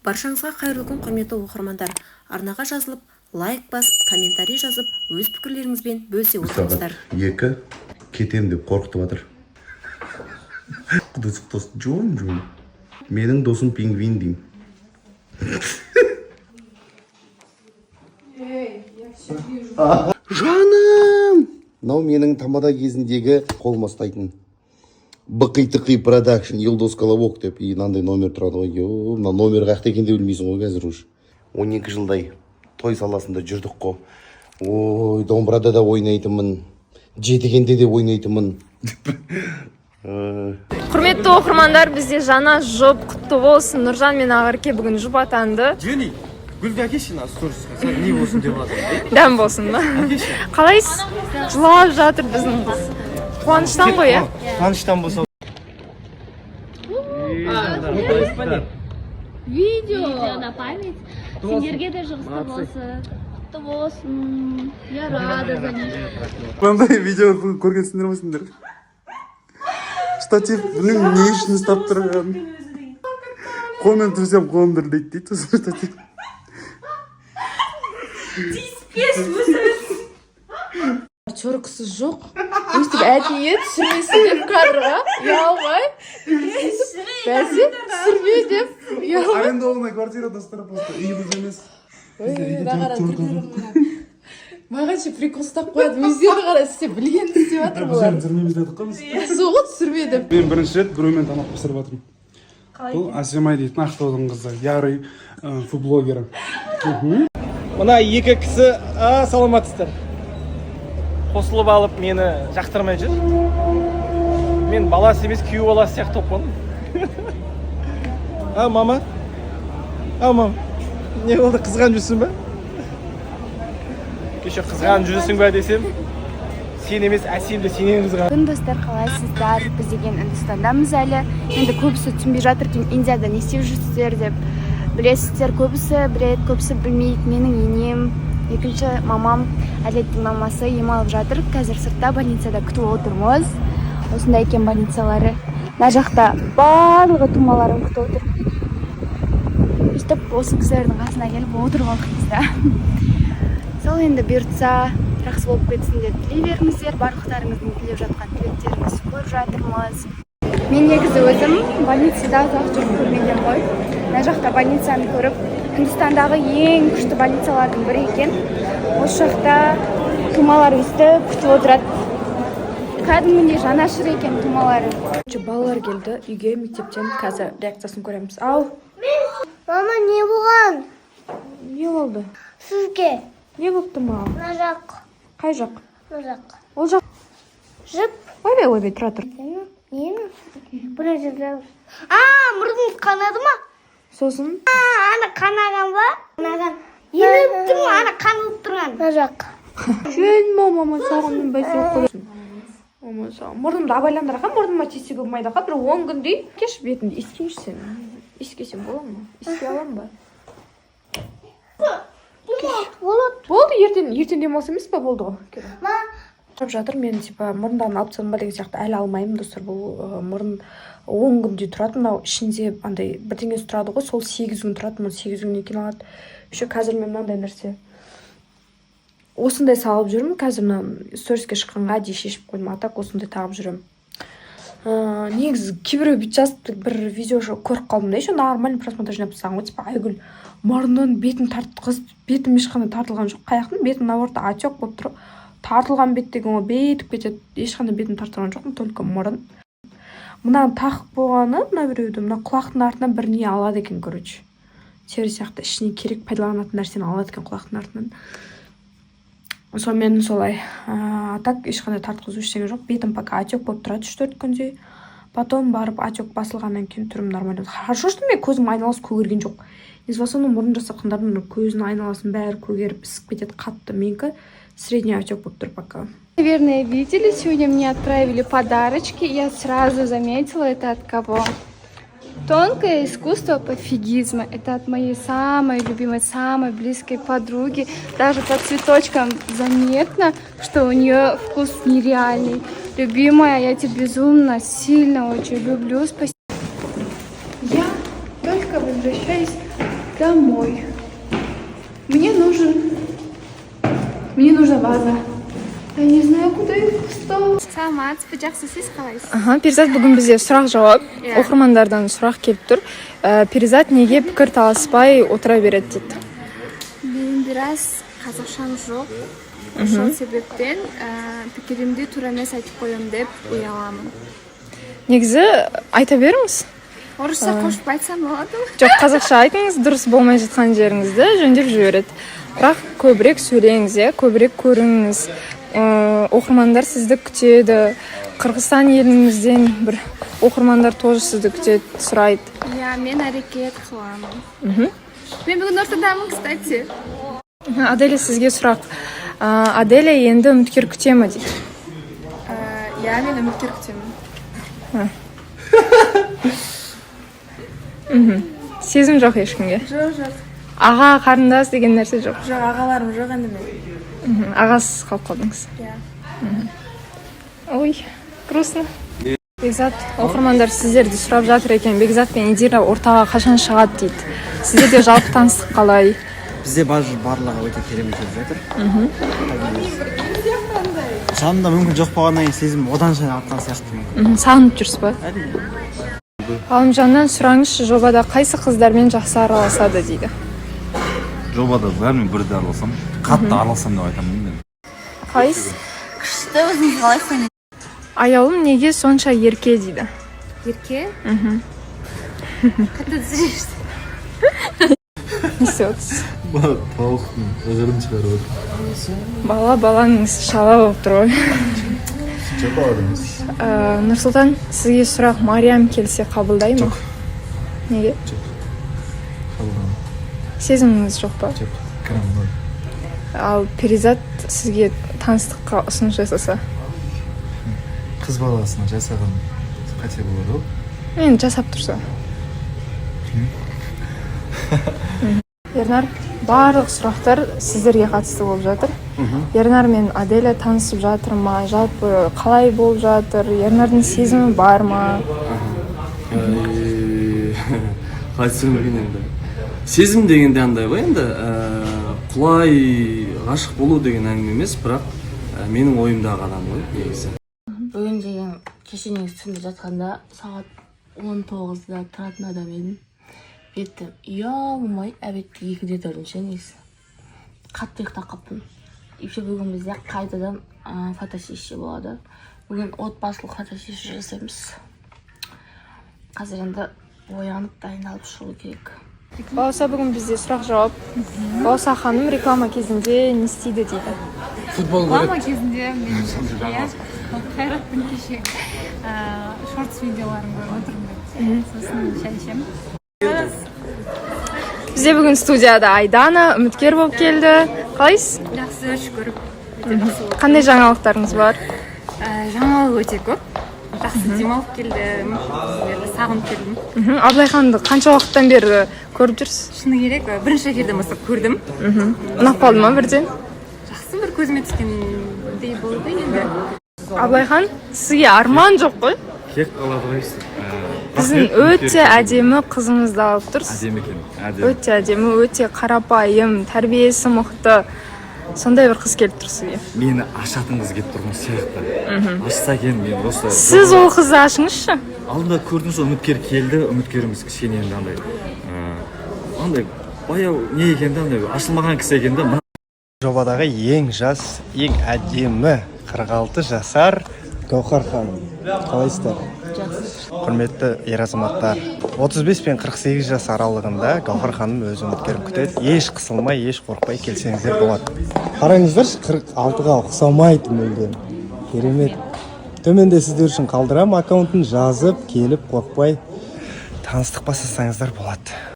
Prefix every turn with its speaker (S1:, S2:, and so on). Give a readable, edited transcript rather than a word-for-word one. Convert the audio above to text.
S1: Баршаңызға қайырлы күн, құрметті оқырмандар! Арнаға жазылып, лайк басып, комментарий жазып, өз пікірлеріңізбен бөлісе отырыңыздар.
S2: Сағат 2, кетем деп қорқытып жатыр. Құдай сақтасын, жон, жон. Менің досым пингвин деймін.
S3: Эй, я все вижу.
S2: Жаным, мынау менің тамада кезіндегі қолыма ұстайтын бықи тықи продакшн, Елдос Колобок деп, и мынандай номер тұрады ғой. Е, мына номер қаяқта екенін де білмейсің ғой қазір уже. 12 жылдай той саласында жүрдік қой. Ой, домбырада да ойнайтынмын, жетігенде де ойнайтынмын.
S3: Құрметті оқырмандар, бізде жаңа жұп, құтты болсын! Нұржан мен Ақерке бүгін жұп атанды.
S4: Жени, гүлді әкеші мына сторисқа. Сәл не болсын деп жатыр.
S3: Дәм болсын ба?
S4: Әкеші.
S3: Қалайсыз? Жылап жатыр біздің қыз. Қуаныштан ғой, иә?
S4: Қуаныштан болса.
S5: Видео на память. Сендерге де жұғысты болсын. Құтты болсын. Я рада за них.
S6: Мынандай видео көргенсіңдер ме сендер? Штатив білмеймін не үшін ұстап тұрған, қолмен түсірсем, қолым дірілдейді дейді. Сосын штатив.
S7: Теркасы жоқ, өйстіп әдейі түсірмесін деп кадрға ұялмай, бәсе, түсірме деп ұялмай.
S6: Арендованная квартира, достар, просто үйіміз емес.
S7: Ой,
S6: Бізде үйде
S7: мына қара,
S6: терка
S7: түрлері
S6: жоқ.
S7: қара. Маған ше прикол ұстап қояды өздері, қара, істеп, білгенін істеп жатыр
S6: Бұл жерін
S7: бұлар.
S6: түсірмейміз дедік қой біз.
S7: Сол ғой, түсірме деп.
S6: Мен бірінші рет біреумен тамақ пісіріп жатырмын. Бұл Әсемай дейтін Ақтаудың қызы, ярый фудблогері.
S8: Мына екі кісі, а, саламатсыздар, қосылып алып мені жақтырмай жүр. Мен баласы емес, күйеу баласы сияқты болып қалдым. А, мама, а, мама, не болды, қызғанып жүрсің ба? Кеше қызғанып жүрсің ба десем, сен емес, Әсем де сенен қызған.
S9: Күн, достар, қалайсыздар? Біз деген Үндістандамыз әлі. Енді көбісі түсінбей жатыр екен, Индияда не істеп жүрсіздер деп. Білесіздер, көбісі біледі, көбісі білмейді. Менің енем, екінші мамам, Әділеттің мамасы ем алып жатыр қазір сыртта, больницада күтіп отырмыз. Осындай екен больницалары. Мына жақта барлығы тумаларын күтіп отыр. Өйстіп осы кісілердің қасына келіп отырып алдық біз да. Сол енді, бұйыртса, жақсы болып кетсін деп тілей беріңіздер. Барлықтарыңыздың тілеп жатқан тілектеріңізді көріп жатырмыз. Мен негізі өзім больницада ұзақ жүріп көрмеген ғой. Мына жақта больницаны көріп, Үндістандағы ең күшті больницалардың бірі екен. Осы жақта тумалар өйстіп күтіп отырады, кәдімгідей жанашыр екен тумалары.
S3: Балалар келді үйге мектептен, қазір реакциясын көреміз. Ау.
S10: Мама, не болған?
S3: Не болды?
S10: Сізге.
S3: Не болыпты маған?
S10: Мына жақ.
S3: Қай жақ?
S10: Мына жақ.
S3: Ол жақ.
S10: Жіп.
S3: Ойбай, ойбай, тұра тұр.
S10: Нені? Бұны жерде. А, мұрныңыз қанады ма?
S3: Сосын?
S10: А, ана қанаған ба? Қанаған. Еніп тұр ма? Ана қанылып тұрған. Мына жақ.
S3: Сен мама, сағындым бәсе. Мама, мұрнымды абайлаңдар, аға, мұрныма тисе болмайды, аға, бір 10 күндей. Кеш, бетімді иіскейінші сен. Иіскесем бола ма? Иіскей аламын ба?
S10: Болады.
S3: Болды, ертең демалыс емес па, болды ғой.
S10: Ма.
S3: Сұрап жатыр мен, типа, мұрындарын алып тастадым ба деген сияқты. Әлі алмаймын, достар. Бұл мұрын 10 күндей тұрады. Мынау ішінде андай бірдеңесі тұрады ғой, сол 8 күн тұрады. Мұны 8 күннен кейін алады. Еще қазір мен мынандай нәрсе, осындай салып жүрмін қазір. Мына сториске шыққанға әдейі шешіп қойдым, а так осындай тағып жүремін. Негізі кейбіреу бүйтіп жазыпты, бір видео көріп қалдым да, еще нормальный просмотр жинап тастаған ғой, типа, Айгүл мұрнын, бетін тартқызып. Бетім ешқандай тартылған жоқ. Қаяқтың бетім? Наоборот, отек болып тұр. Тартылған бет деген ол бетіп кетеді. Ешқандай бетін тартырған жоқпын, только мұрын. Мынаны тағып болғаны, мына біреуді, мына құлақтың артынан бір не алады екен, короче, тері сияқты, ішіне керек пайдаланатын нәрсені алады екен құлақтың артынан. Сонымен солай. А так ешқандай тартқызу, ештеңе жоқ. Бетім пока отек болып тұрады 3-4 күндей, потом барып отек басылғаннан кейін түрім нормально болады. Хорошо, что мен көзім айналасы көгерген жоқ. Негізі в основном мұрын жасатқандардың көзінің айналасының бәрі көгеріп, ісіп кетеді қатты. Менікі средний отек болып тұр пока.
S9: Наверное, видели, сегодня мне отправили подарочки. Я сразу заметила, это от кого. Тонкое искусство пофигизма. Это от моей самой любимой, самой близкой подруги. Даже по цветочкам заметно, что у нее вкус нереальный. Любимая, я тебя безумно, сильно очень люблю. Спасибо.
S3: Я только возвращаюсь
S7: Домой. Мне нужна ваза. Я не знаю, куда их поставить.
S9: Саламатсыз ба, жақсы, сіз қалайсыз?
S3: Аха, Перизат, бүгін бізде сұрақ жауап.
S9: Иә.
S3: Оқырмандардан сұрақ келіп тұр. Перизат неге пікір таласпай отыра береді дейді.
S9: Мен біраз қазақшам жоқ, ошол себептен пикиримди туура эмес айтып коем деп уяламын.
S3: Негізі айта беріңіз.
S9: Орусча кошуп айтсам болобу?
S3: Жоқ, қазақша айтыңыз, дұрыс болмай жатқан жеріңізді жөндеп жібереді. Бірақ көбірек сөйлеңіз, иә, көбірек көріңіз. Оқырмандар сізді күтеді. Қырғызстан елімізден бір оқырмандар тоже сізді күтеді, сұрайды.
S9: Иә, мен әрекет кыламын. Мен бүгүн ортодамын, кстати.
S3: Аделя, сізге сұрақ. Аделя енді үміткер күте ме дейді.
S7: Иә, мен үміткер күтемін.
S3: Сезім жоқ ешкімге.
S7: Жоқ.
S3: Аға, қарындас деген нәрсе жоқ.
S7: Жоқ, ағаларым жоқ енді мен.
S3: Ағасыз қалып қалдыңыз.
S7: Иә.
S3: Ой, грустно. Бекзат, оқырмандар сіздерді сұрап жатыр екен. Бекзат пен Индира ортаға қашан шығады дейді. Сіздерде жалпы таныстық қалай?
S4: Бізде барлығы өте керемет жүріп жатыр. Жанымда мүмкін жоқ болғаннан кейін сезім одан сайын артқан сияқты мүмкін.
S3: Сағынып жүрсіз ба?
S4: Әрине.
S3: Ғалымжаннан сұраңызшы, жобада қайсы қыздармен жақсы араласады дейді.
S11: Жобада бәрімен бірдей араласамын, қатты араласамын деп айта алмаймын мен.
S3: Қалайсыз?
S5: Күшті, өзіңіз қалайсыз?
S3: Аяулым неге сонша ерке дейді.
S5: Ерке? Қатты түсіресіз.
S3: Не істеп отырсыз?
S11: Тауықтың ығырын шығарып отыр.
S3: Бала баланың ісі шала болып тұр ғой. Нұрсұлтан, сізге сұрақ: Мариям келсе қабылдай ма?
S11: Жоқ.
S3: Неге?
S11: Жоқ, қабылдамаймын.
S3: Сезіміңіз жоқ па?
S11: Жоқ, грамм ноль.
S3: Ал Перизат сізге таныстыққа ұсыныс жасаса?
S11: Қыз баласына жасаған қате болады ғой.
S3: Енді жасап тұрса. Ернар, барлық сұрақтар сіздерге қатысты болып жатыр. Ернар мен Аделя танысып жатыр ма? Жалпы қалай болып жатыр? Ернардың сезімі бар ма?
S4: Қалай түсіндірсем екен енді, сезім дегенде андай ғой енді, құлай ғашық болу деген әңгіме емес, бірақ менің ойымдағы адам ғой негізі.
S5: Бүгін деген кеше негізі түнде жатқанда сағат 19-да тұратын адам едім. Бетім ұялмай обедте 2-де тұрдым ше, негізі қатты ұйықтап қалыппын. Еще бүгін бізде қайтадан фотосессия болады. Бүгін отбасылық фотосессия жасаймыз. Қазір енді оянып, дайындалып шығу керек.
S3: Балауса, бүгін бізде сұрақ жауап. Балауса ханым реклама кезінде не істейді дейді.
S4: Футбол.
S7: Реклама кезінде мен, иә, Қайраттың кеше шортс видеоларын көріп отырмын, сосын шай ішемін.
S3: Бізде бүгін студияда Айдана үміткер болып келді. Қалайсыз?
S7: Жақсы, шүкір, өте жақсы болды.
S3: Қандай жаңалықтарыңыз бар?
S7: Жаңалық өте көп. Жақсы демалып келдім, сіздерді сағынып келдім.
S3: Абылайханды қанша уақыттан бері көріп жүрсіз?
S7: Шыны керек, бірінші эфирден бастап көрдім.
S3: Ұнап қалды ма бірден?
S7: Жақсы, бір көзіме түскендей болды енді.
S3: Абылайхан, сізге арман жоқ қой.
S11: Кек қалады ғой.
S3: Біздің өте әдемі қызымызды алып тұрсыз.
S11: Әдемі екен, әдемі.
S3: Өте әдемі, өте қарапайым, тәрбиесі мықты, сондай бір қыз келіп тұр сізге.
S11: Мені ашатын қыз келіп тұрған сияқты. Ашса екен мен просто.
S3: Сіз ол қызды ашыңызшы.
S11: Алдында көрдіңіз ғой, үміткер келді. Үміткеріміз кішкене енді андай андай баяу не екен да, андай ашылмаған кісі екен да.
S8: Жобадағы ең жас, ең әдемі 46 жасар Гауһар ханым, қалайсыздар?
S5: Жақсы.
S8: Құрметті ер азаматтар, 35 пен 48 жас аралығында Гауһар ханым өз үміткерін күтеді. Еш қысылмай, еш қорықпай келсеңіздер болады. Қараңыздаршы, 46-ға ұқсамайды мүлдем. Керемет. Төменде сіздер үшін қалдырамын аккаунтын, жазып келіп, қорықпай таныстық бастасаңыздар болады.